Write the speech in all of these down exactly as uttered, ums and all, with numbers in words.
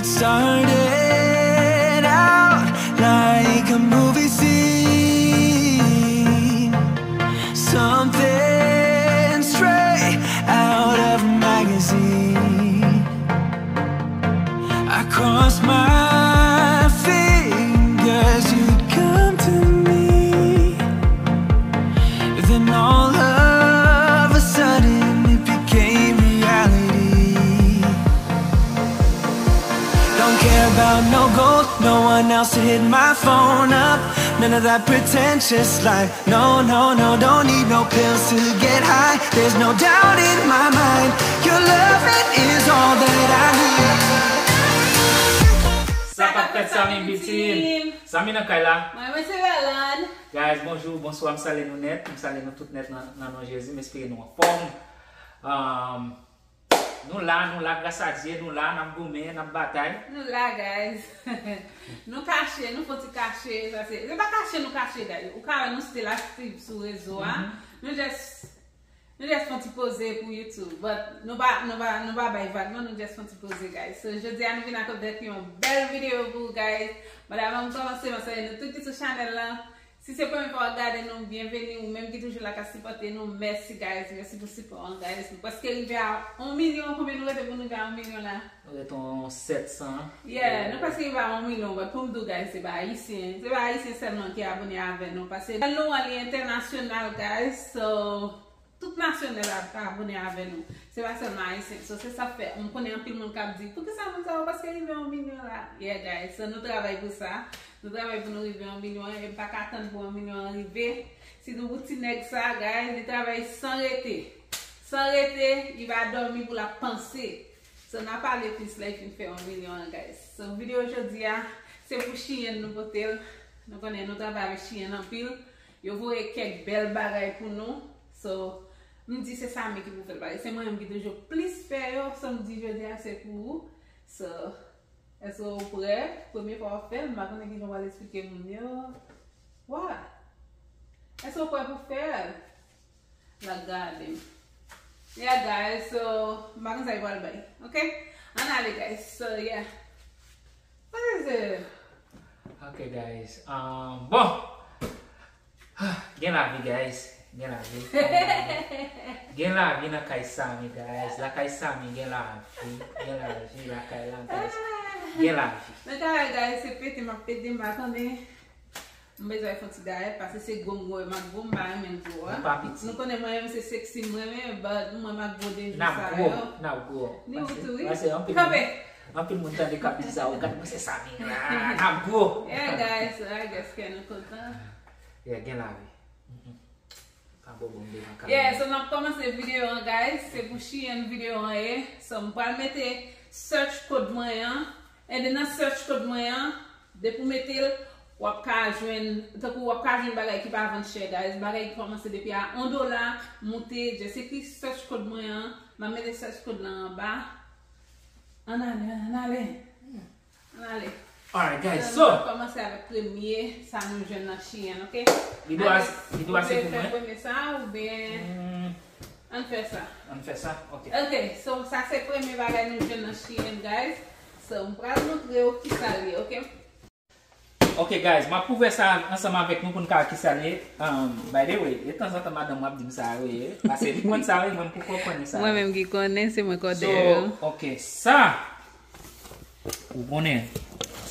Started out like a movie scene, something straight out of a magazine. I crossed my fingers you'd come to me. Then all of a sudden it became reality. Don't care about no gold, no one else to hit my phone up. None of that pretentious life. No, no, no, don't need no pills to get high. There's no doubt in my mind. Your loving is all that I need. Sa k ap fèt, Samy B Team? Samy nan kay la. Mwen, mwen se Verlande. Guys, bonjou, bonswa, m salye nou nèt. M salye nou tout nèt nan, nan non Jezi. M espere nou anfòm. Um, nou la, nou la, gras a Dye, nou la, n ap goumen, n ap batay. Nou la, guys. Nou kache, nou fon ti kache. Sa se, se pa kache nou kache, guys. Ou ka wè nou still active sou rezo a. Nou just, nou just fon ti poze pou YouTube. But nou pa, nou pa, nou pa bay vag, non, nou just fon ti poze, guys. So, jodi a nou vin ak avèk yon bèl videyo pou ou, guys. But avan m kòmanse, mwen salye nou tout ki sou chanèl lan. Si se premye fwa w ap gade nou, byenveni. Ou menm ki toujou la k ap sipòte nou, mèsi, guys. Mèsi pou sipò an, guys. Nou prèske rive a yon milyon. Konbyen nou rete pou nou rive a yon milyon la? Nou rete yon sèt san. Yeah, nou prèske rive a yon milyon. But pou m di w, guys, se pa ayisyen. Se pa ayisyen sèlman ki abone avè nou. Paske chanèl nou an li entènasyonal, guys. So, tout nasyon ap abone avè nou. Se pa sèlman ayisyen. So, se sa k fè m konnen anpil moun k ap di, poukisa moun sa yo prèske rive yon milyon la? Yeah, guys. So, nou travay pou sa. Nou travay pou nou rive yon milyon e m pa ka tann pou yon milyon an rive. Sitou pou ti nèg sa, guys, li travay san rete. San rete, li pa dòmi pou l ap panse. So, n a pale plis lè l fin fè yon milyon an, guys. So, videyo jodi a, se pou Shein nou pote l. Nou konnen nou travay avèk Shein anpil. Yo voye kèk bèl bagay pou nou. So, m di se Samy ki pou fè l, paske se mwen menm ki toujou plis fè yo. So, m di jodi a se pou ou. So, èske w prè? Premye fwa w ap fè l, m pa konnen kijan w pral eksplike moun yo. Wa! Èske w prè pou fè l? L ap gade m. Yeah, guys, so, m pa konn sa li pral bay. Ok? Ann ale, guys. So, yeah. What is it? Ok, guys. Um, bon. Gen lavi, guys. Gen lavi. Gen lavi nan kay Samy, guys. Lakay Samy gen lavi. Gen lavi lakay la, guys. Gen lavi. Nan kay la, guys, se pete m ap pete, m pa konnen. M bezwen fè yon ti dayèt, paske se gwo m gwo, m ap gwo, m pa renmen gwo a. Ou pa piti. Nou konnen mwen menm se seksi m renmen, but mwen m ap gwo de jou N ap sa gwo, yo. N ap gwo. Ni ou tou, wi. Paske anpil Kanpe. Moun, anpil moun tande k ap di sa, "Oh, gad mwen se Samy la, n ap gwo." Yeah, guys, so I guess ke nou kontan. Yeah, gen lavi. Mhm. Pa bobo m devan kamera. Yeah, so n ap kòmanse videyo an, guys. Se pou Shein videyo an ye. So, m pral mete search code mwen an. And then nan search code mwen an, depi w mete l, w ap ka jwenn, tankou w ap ka jwenn bagay ki pa vann chè, guys. Bagay ki kòmanse depi a yon dola, moute, just ekri search code mwen an. M ap mete search code lan anba. Ann ale, ann ale. Ann ale. Alright, guys, So, so, nou kòmanse avèk premye, sa nou jwenn nan Shein, ok? Li dwa, Alex, li dwa ou se vle pou fè mwen. Premye sa, oubyen Hmm, ann fè sa. Ann fè sa, ok. Ok, so sa se premye bagay nou jwenn nan Shein, guys. So, m pral montre w kisa l ye, ok? Ok, guys, m ap ouvè sa ansanm avèk nou pou n ka wè kisa l ye. Um, by the way, e tanzantan madanm mwen ap di m sa, wi. Paske li konn sa, wi, mwen m poko konnen sa. Mwen menm ki konnen, se mwen kòde So, yo. Ok, sa. Ou konnen.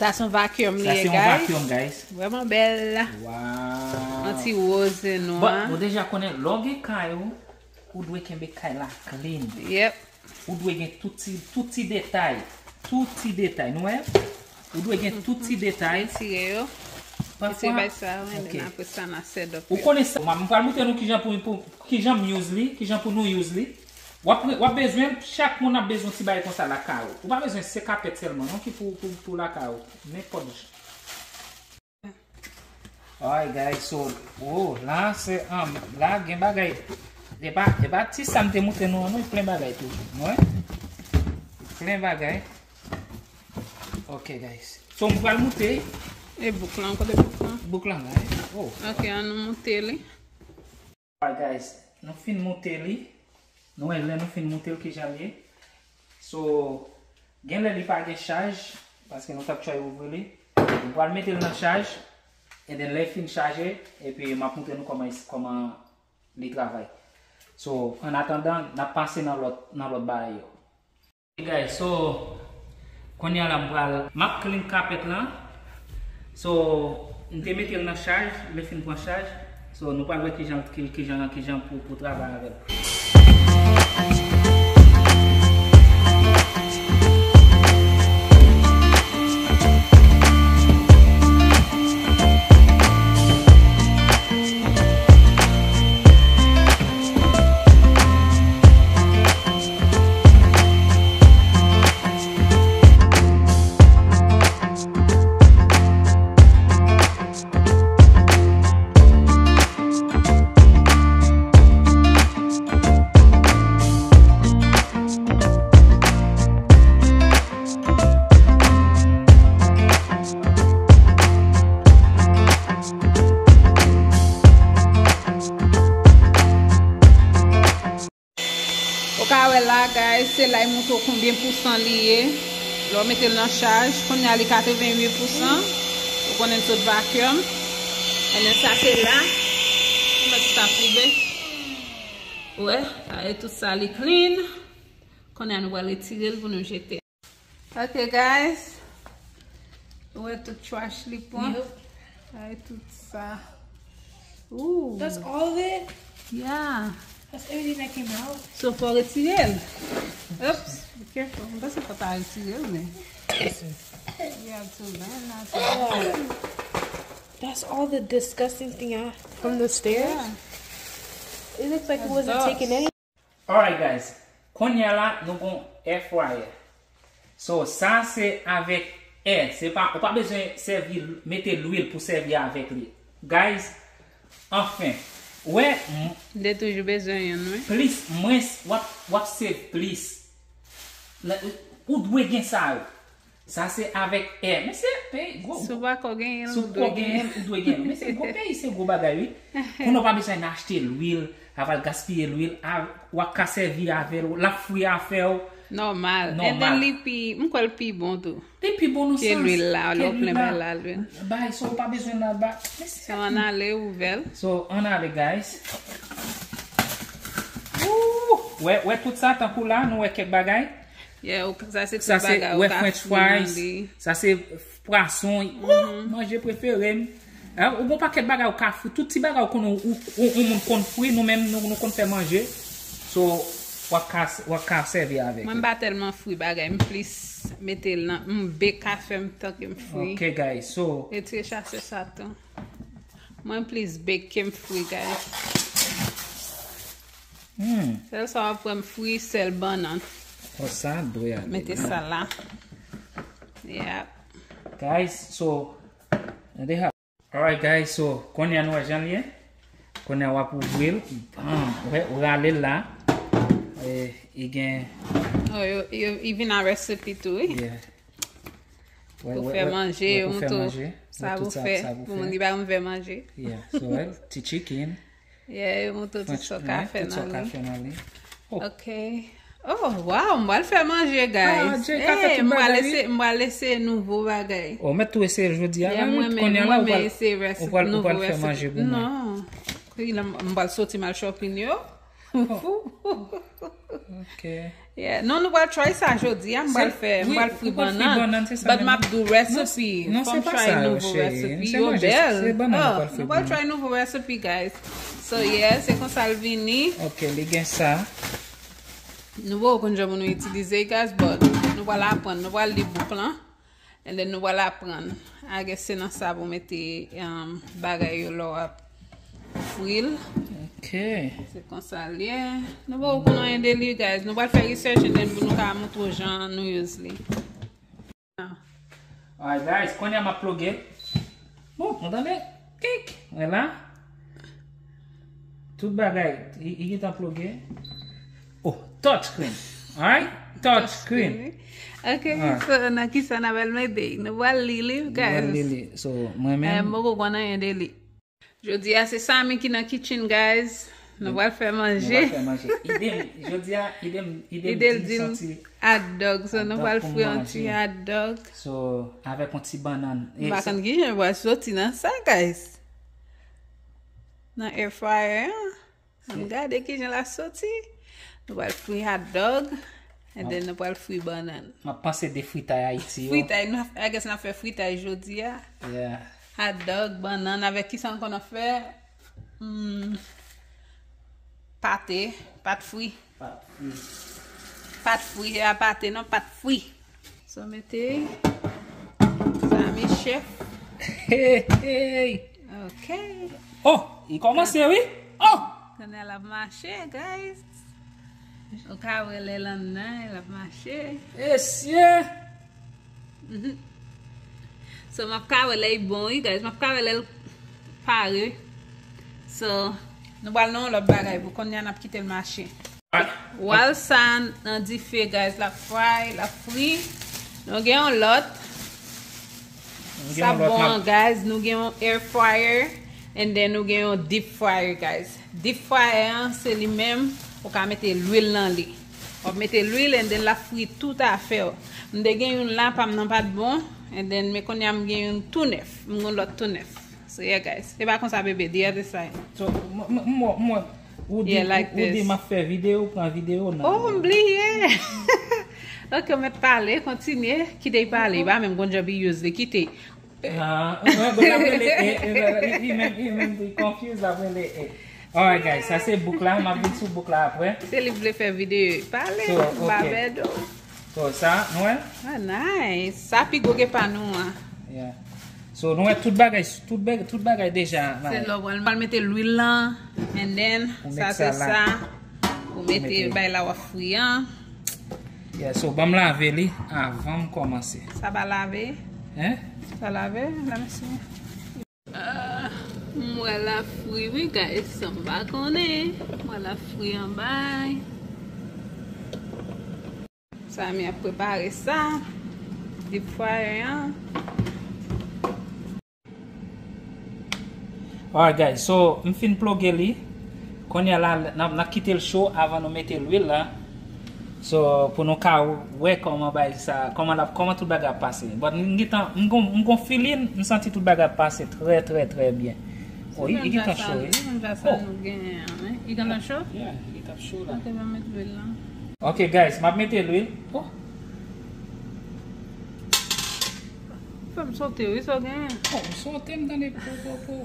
Sa se yon vacuum li Sa ye, se yon guys. Vacuum, guys. Vrèman bèl. Wow. Yon ti woz e Bon, nwa. Ou deja konnen, lè w gen kay ou, ou dwe kenbe kay la clean. Yep. Ou dwe gen tout ti, tout ti detay. Tout ti detay, nou wè? Ou dwe gen tout ti detay. Tire yo. Pafwa, Se bay sa, and ok. Then apre sa, n a set up. Ou konnen sa, m pral montre nou kijan pou, pou, kijan m use li, kijan pou nou use li. W ap, w ap bezwen, chak moun ap bezwen ti bagay konsa lakay ou. Ou pa bezwen se kapèt sèlman, non, ki pou, pou, pou lakay ou. Nenpòt jan. Alright, guys, so, oh, la, se, um, la, gen bagay. E pa, e pa ti sa m te montre nou an, non, plen bagay tou. Nou wè? Plen bagay. Ok, guys. So, m pral moute. E bouk lan, kote bouk lan? Bouk lan, guys. Oh. Ok, an nou moute li. Alright, guys. Nou fin moute li. Nou wè lè nou fin moute l kijan l ye. So, Gen lè li pa gen chaj, paske nou t ap try ouvri li. Nou pral mete l nan chaj, and then lè l fin chaje, epi m ap montre nou kòman, kòman li travay. So, an atandan, n ap pase nan lòt, nan lòt bagay yo. Hey guys, so, kounye a la m pral, m ap clean kapèt lan. So, m te mete l nan chaj, li fin pran chaj. So, nou pral wè kijan, ki, kijan, kijan pou, pou travay avè l. Ou ka wè la, guys, se la y montre w konbyen pousan li ye. Lè w mete l nan chaj, kounye a li katrevenn uit pousan. Ou konnen l sot vacuum. And then sa se la. Ou mèt sa koube. Ou wè, sa e tout sa li clean. Kounye a nou pral retire l pou nou jete. Ok, guys. Ou wè tout trash li pran. Yep. Ay, tout sa. Ooh. That's all of it? Yeah. That's everything that came out? So, fò retire l. Oops, be careful. M panse fò ta retire l, men. Listen. You have to learn how to do it. That's all the disgusting thing out from the stairs? Yeah. It looks like it wasn't taking any. Alright guys, kounye a la nou gon air fryer. So sa se avèk air, se pa, ou pa bezwen sèvi, mete lwil pou sèvi avèk li. Guys, anfen, wè, m- M te toujou bezwen youn, wi. Plis, mwens, w ap, w ap save plis. Ou dwe gen sa yo. Sa se avèk air. Mesye, peyi, gwo. Si w pa ko genyen l, ou dwe genyen l, ou dwe genyen l. Mesye, gwo peyi se gwo bagay, wi. Kounye a w pa bezwen achte lwil, aval gaspiye lwil, a, w ap ka sèvi avè l, l ap fri afè w. Nòmal. And then li pi, m kwè l pi bon tou. Li pi bon nan sans ke lwil la, lè w plen bay la lwil. Bay, so w pa bezwen nan ba. Mesye. So, ann ale ouvè l. So, ann ale, guys. Ooh, wè, wè tout sa, tankou la, nou wè kèk bagay. Yeah, ou ka, sa se tout bagay ou ka fri nan li. Sa se pwason. Oh, manje prefere m. Hein, ou gon pakèt bagay ou ka fri. Tout ti bagay ou konn, ou, ou, ou moun konn fri, nou menm, nou, nou konn fè manje. So, w ap ka, w ap ka sèvi avèk li. Mwen m pa tèlman fri bagay, m plis mete l nan, m bake afè m tanke m fri. Ok, guys, so. Retire chase sa tou. Mwen plis bake ke m fri, guys. Hmm. Sèl sa w ap wè m fri, sèl bannann. Oh, sa dwe ale. Mete sa la. Yeah. Guys, so, they have. Alright, guys, so, kounye a nou wè jan l ye. Kounye a w ap ouvri l. Bam! Ou wè, ou rale l la. E, li gen. Oh, yo, yo, li vin a recipe tou, wi. Yeah. Pou fè manje, yo montre w sa pou fè. Pou moun ki pa konn fè manje. Yeah, so, well, ti chicken. Yeah, yo montre w tout sa w ka fè nan li. Ok. Oh, wow, m pral fè manje, guys. Hey, m pral eseye, m pral eseye nouvo bagay. Oh, mèt tou eseye l jodi a. Yeah, mwen menm, mwen menm eseye recipe, nouvo recipe. Non. M pral soti m al shopping yo. Ok. Yeah. Non, nou pral try sa jodi a. M pral fè, m pral fri bannann. But m ap do recipe. Fò m try nouvo recipe. Yo bèl. Nou pral try nouvo recipe, guys. So, yeah, se konsa l vini. Ok, li gen sa. Nou poko konn jan pou nou itilize, guys, but nou pral aprann. Nou pral li bouk lan. And then nou pral aprann. I guess se nan sa pou mete, um, bagay yo lè w ap fri l. Ok. Se konsa l ye. Nou poko konn anyen de li, guys. Nou pral fè research and then pou nou ka montre w jan nou use li. Alright, guys, kounye a m ap ploge. Oh, nou tande? Kik! Wè la. Tout bagay, li, li gentan ploge. Oh, touch screen. Alright? Touch screen. Ok, so, nan ki sa n ap al mete? Nou pral li li, guys. Nou pral li li. So, mwen menm. Eh, m poko konn anyen de li. Jodi a, se Samy ki nan kitchen, guys. Nou pral fè manje. Nou pral fè manje. Ide m, jodi a, ide m, ide m Ide l di di m santi hot dog, so nou pral fri yon ti hot dog. So, avèk yon ti bannann. M pa konn kijan l pral soti nan sa, guys. Nan air fryer an. Ann gade kijan l ap soti. Nou pral fri hot dog. And then nou pral fri bannann. M ap panse de fritay Ayiti yo. Fritay, nou, I guess n ap fè fritay jodi a. Yeah. Hot dog, bannann, avèk kisa ankò n ap fè? Hmm. Pate, pat fri. Pat fri. Pat fri, se pa pate non, pat fri. So mete sa, mi chèf. Hey, hey. Ok. Oh, li kòmanse, wi. Oh! Kounye a l ap mache, guys. Ou ka wè lè l anndan, l ap mache. Mesye! Mhm. So, m ap ka wè lè l bon, wi, guys. M ap ka wè lè l pare. So, nou pral nan yon lòt bagay pou kounye a n ap kite l mache. Wal sa nan dife, guys, l ap fry, l ap fri. Nou gen yon lòt. Sa bon an, guys, nou gen yon air fryer, and then nou gen yon deep fryer, guys. Deep fryer an, se li menm, ou ka mete lwil nan li. W ap mete lwil, and then l ap fri tout afè w. M te gen youn la, pa m nan pa t bon, and then, men kounye a m gen youn tou nèf. M gen yon lòt tou nèf. So, yeah, guys. Se pa konsa, bebe, the other side. So, m, m, m, m, ou di, Yeah, like ou, ou di this. M ap fè videyo, pran videyo, non? Oh, m bliye. Ok, ou mèt pale, kontinye. Kite l pale. Li pa menm konn jan pou use li. Kite. Ah, mwen, bon, l ap rele, eh, eh, li, li menm, li menm, li confuse, l ap rele, eh. Alright, guys, sa se bouk la, m ap vin sou bouk la apre. Se li vle fè videyo. Pale, So, m pa ok. Pèdi w. So, sa, nou wè? Ah, nice. Sa pi gwo ke pa nou an. Yeah. So, nou wè tout bagay, tout bag-, tout bagay deja la. Se lè w pral, pral mete lwil lan, and then, Ou sa mete se sa la. Sa. Ou Ou mete mete. Bay la w ap fri an. Yeah, so, ban m lave li avan m kòmanse. Sa pa lave? Hein? Sa lave? La, mesye. Ah, m wè l ap fri, wi, guys. Sa m pa konnen. M wè l ap fri an bay. Samy ap prepare sa. Deep fryer an. Alright, guys, so, m fin ploge li. Kounye a la, n ap, n ap kite l cho avan nou mete lwil la. So, pou nou ka wè kòman bagay sa, kòman l ap, kòman tout bagay ap pase. But m gentan, m gon, m gon feeling, m santi tout bagay ap pase trè, trè, trè byen. Oh, li, li gentan cho, wi. Se menm jan sa nou genyen an, wi. Li gentan cho? Yeah, li t ap cho la. Ok, m ap met lwil lan. Ok, guys, m ap mete lwil. Oh. Fè m sote, wi, sa w genyen. Oh, m sote, m tande po, po, po.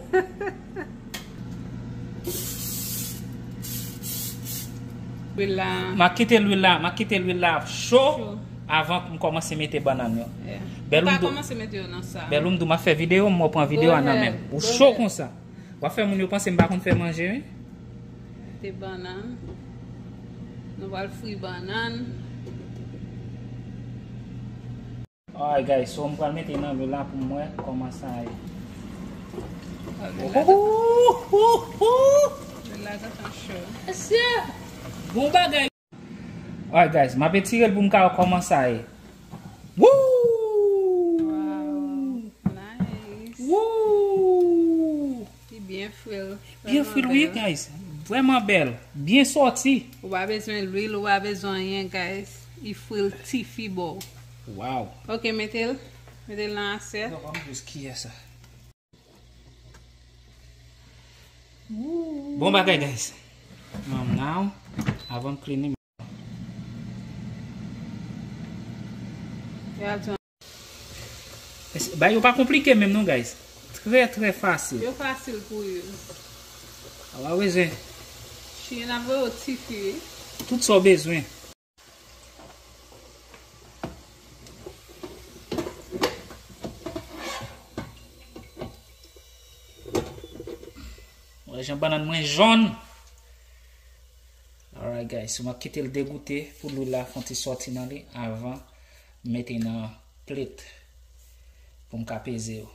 Lwil la. M a kite lwil la, m a kite lwil la ap cho Cho. Avan m kòmanse mete bannann yo. Yeah. Bèl Ou ka m dou- kòmanse mete yo nan sa. Bèl ou m di w m ap fè videyo, m pran videyo Go a nan ahead. Men m. Ou Go cho ahead. Konsa. W ap fè moun yo panse m pa konn fè manje, wi. Mete bannann. Nou pral fri bannann. Alright, guys, so m pral mete nan lwil la pou m wè kòman sa ye. Lwil la gentan, lwil la gentan cho. Mesye! Bon bagay. Alright, guys, m ap etire l pou m ka wè kòman sa ye. Woo! Wow, nice. Woo! Li byen fri l. Byen fri l, wi, guys. Vrèman bèl. Byen sòti. Ou pa bezwen lwil, ou pa bezwen anyen, guys. Li fri l tifi bò. Wow. Ok, mete l. Mete l nan asyèt. Yo, ban m jis kiyè sa. Bon bagay, guys. Um, now, avan m clean li, Bagay yo pa konplike menm non, guys. Trè, trè fasil. Yo fasil pou yo. Ou pa bezwen. Chili n ap voye w tifi, wi. Tout sa w bezwen. Wè jan bannann mwen jòn. Alright, guys, so m ap kite l degoute pou lwil la fè yon ti sòti nan li avan m mete nan plate pou m ka peze yo.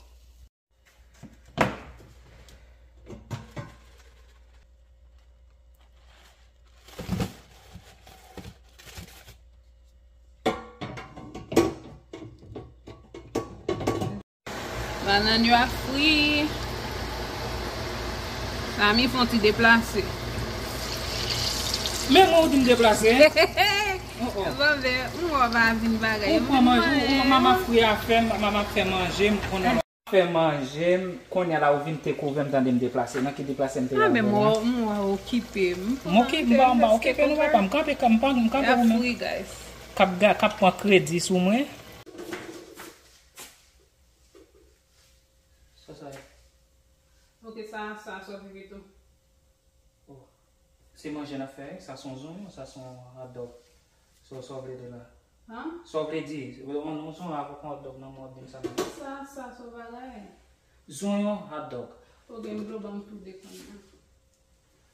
Bannann yo ap fri. Samy fè yon ti deplase. Men mwen ou di m deplase. Oh, oh. Bon, ben, m wè w pa vin bagay. Ou pran manje, ou, ou, mama fri a fè, mama fè manje, m konnen. Fè manje, m konnen la ou vin te kouvè m tande m deplase. Nan ki deplase m te la? Ah, men mwen, mwen okipe. M okipe, m pa, m pa okipe nou, papa. M kanpe, m pa, m kanpe pou mwen. K ap pran kredi sou mwen. Sa, sa ye? Ok, sa, sa, sa, pipi tou. Oh. Se manje n ap fè, wi. Sa se yon zonyon, sa se yon hot dog. So, sa w vle di la? Sa w vle di? Yon, yon zonyon avèk yon hot dog nan men w ap di m sa la. Sa, sa, sa w bagay. Zonyon, hot dog. Ok, m vle w ban m tou de kounye a.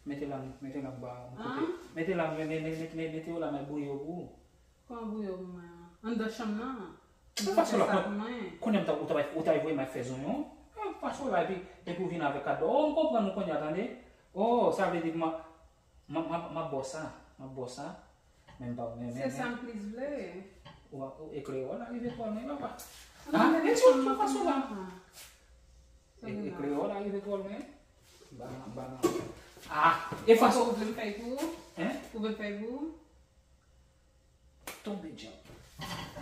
Mete la, mete la, ba, mete la, mete yo la, m ap bouyi yo pou ou. Kòman bouyi yo pou mwen an? Anndan chanm nan? Ou pa sou la, kounye a m ta, ou ta, ou ta voye m al fè zonyon. Ou pa sou la, epi, epi ou vin avèk hot dog. Oh, m konprann ou kounye a, tande. Oh, sa vle di m a, m a, m a, m ap ba w sa, m ap ba w sa. Men m pa, men, men, se sa m plis vle. Ou, ou, e kreyòl la rive twò lwen, papa. Ah, men ti ou pa sou la. E, e kreyòl la rive twò lwen. Ba, ba, ba. Ah, e fason. Ou vle m fè pou ou? Hein? Ou vle m fè pou ou? Tonbe djab.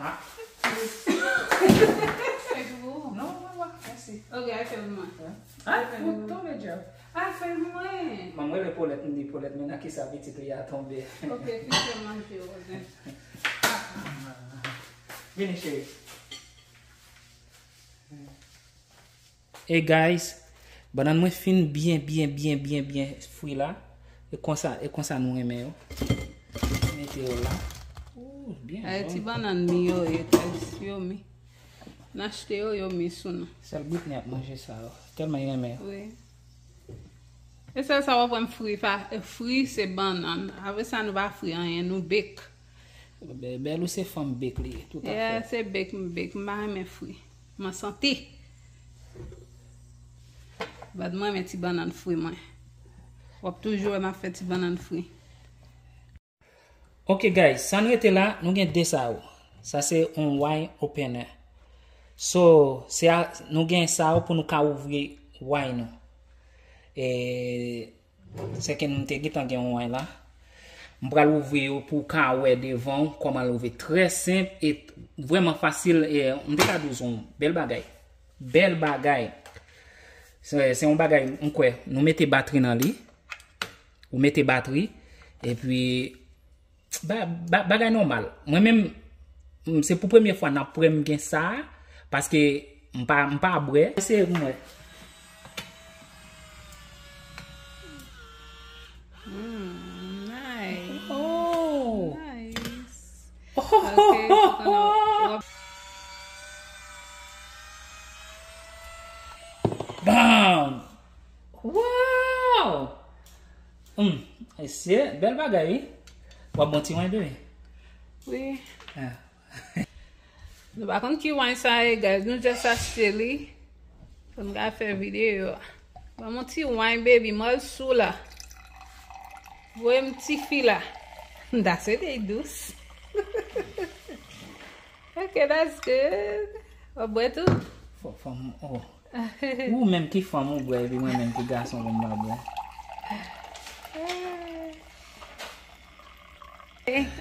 Ah. Fè pou ou? Non, mwen, mwen, mèsi. Ok, al fè pou mwen. Hein? Al fè pou ou. Tonbe djab. Al fè pou mwen. Mwen, mwen rele Paulette, m di Paulette, men nan kisa pitit li a tonbe. Ok, kite manje ou, zen. Vini, cheri. Hey guys, bannann mwen fin byen, byen, byen, byen, byen fri la. E konsa, e konsa nou renmen yo. Mete yo la. Ooh, byen jòn. Ay, ti bannann mi yo ye, guys, yo mi. N achte yo, yo mi sou nou. Sèl Britney ap manje sa yo. Tèlman li renmen yo. Wi. E sèl sa w ap wè m fri, pa, fri se bannann. Apre sa, nou pa fri anyen, nou bake. Bè-, Bèlou se fanm bake li ye, tout afè. Yeah, se bake m bake, m pa renmen fri. Mwen santi. But mwen renmen ti bannann fri mwen. W ap toujou wè m ap fè ti bannann fri. Ok guys, sa n rete la, nou gen de sa yo. Sa se yon wine opener. So, se a, nou gen sa yo pou nou ka ouvri wine nou. E, se ke nou te gentan gen yon wine la. M pral ouvri yo pou w ka wè devan w kòman l ouvri. Trè senp e vrèman fasil. E, m te ka di w se yon bèl bagay. Bèl bagay. Se, se yon bagay, m kwè, nou mete batri nan li. Ou mete batri. Epi, ba, ba, bagay nòmal. Mwen menm, m, se pou premye fwa n ap wè m gen sa, paske m pa, m pa bwè. Se mwen. Mm, nice. Oh. Nice. Ok, so konnen w ap Bam! Wow! Hmm, mesye, bèl bagay, wi. W ap bon ti wine, baby? Wi. Ah. Nou pa konn ki wine sa ye, guys. Nou just achte li. Pou n ka fè videyo a. Ban m yon ti wine, baby. Mwen sou la. Voye m ti fi la. That's it, e dous. Ok, that's good. W ap bwè tou? Fò, fò m, oh. Ou menm ki fanm ou bwè, epi mwen menm ki gason pou m pa bwè.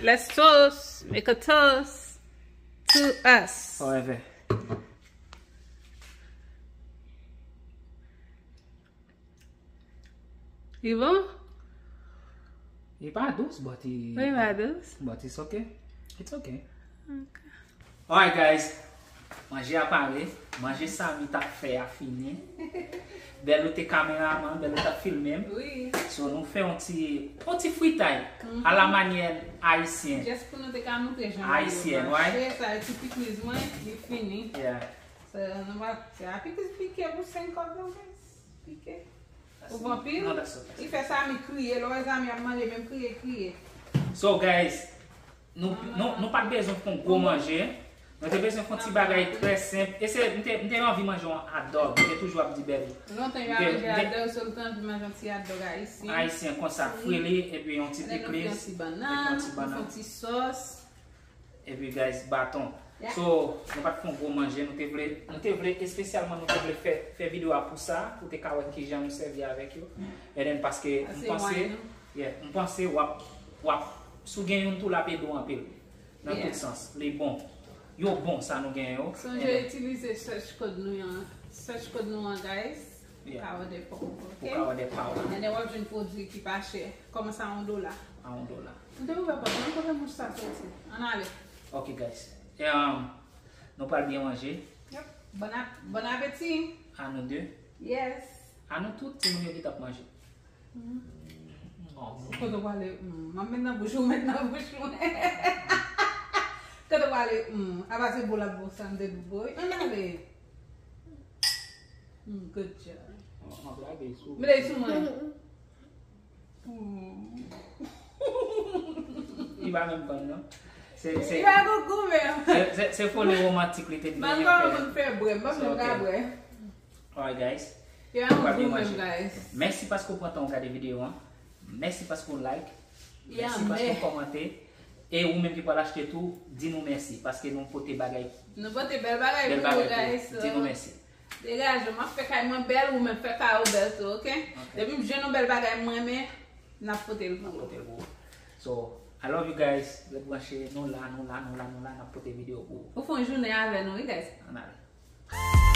Let's toast. Make a toast to us. Forever. Li bon? Li pa dous, but li... Wi, li pa dous. But it's okay. It's okay. Ok. Alright, guys. Manje a pare. Manje Samy t ap fè a fini. Bèlou te kameraman, Bèlou t ap filme m. Wi. So, nou fè yon ti, yon ti fritay a la manyè ayisyen. Just pou nou te ka montre jan yo mache, right? Sa yo ti pikniz mwen, li fini. Yeah. Se, nou pa, se a pikniz pike pou senk kòb, non, guys. Pike. Ou vanpi? Non, that's okay. Li fè Samy kriye. Lè w wè Samy ap manje, menm kriye, kriye. So, guys, nou, nou, nou pa t bezwen fè yon gwo manje. Nou te bezwen fè yon ti bagay trè senp. E se, m te, m te anvi manje yon hot dog. M te toujou ap di Bèlou. Lontan m pa manje hot dog, so m te anvi manje yon ti hot dog ayisyen. Ayisyen, konsa, fri li, epi yon ti pikliz, epi yon ti bannann, yon ti sòs. Epi, guys, baton. Yeah. So, nou pa t fè yon gwo manje, nou te vle, nou te vle espesyalman, nou te vle fè, fè videyo a pou sa, pou te ka wè kijan nou sèvi avèk yo. And then, paske m panse, yeah, m panse w ap, W ap, si w gen youn tou, l ap ede w anpil. Nan tout sans. Li bon. Yo bon, sa nou gen yo. Sonje itilize search code nou an. Search code nou an, guys. Pou ka wè de pa w, ok? Pou ka wè de pa w. Ennen w ap jwenn pwodui ki pa chè. Kòman sa, yon dola? A yon dola. M te ouvè pòt la, m kote mouch sa soti. Ann ale. Ok, guys. E, um, nou pral byen manje. Yep. Bon, ap, bon apeti. A nou de. Yes. A nou tout, timoun yo ki t ap manje. Kote w ale, mm, m ap met nan bouch ou, met nan bouch ou. Kote w ale, mm, apa se bo l ap bo sa m te dou bo. Ann ale. Mm, good job. M ap lage sou. Mete sou mwen. Li pa menm konn non. Se, se, Li pa gogo menm. se, se, se foli romantik li te M pa konn fè bwè, m pa konn ka bwè. Alright, guys. Yo, a yon gou menm, guys. Mèsi paske w pran tan w gade videyo an. Mèsi paske w like. Mèsi paske w kòmante. E ou menm ki pral achte tou, di nou mèsi paske nou pote bagay. Nou pote bèl bagay pou nou, guys. Di nou mèsi. Degaje w, m ap fè kay mwen bèl, ou menm fè kay ou bèl tou, ok? Depi m jwenn yon bèl bagay m renmen, n ap pote l pou ou. Pote l pou ou. So, I love you guys. Ret branche, nou la, nou la, nou la, nou la, n ap pote videyo pou ou. Ou fè yon jounen avè nou, wi, guys. Ann ale.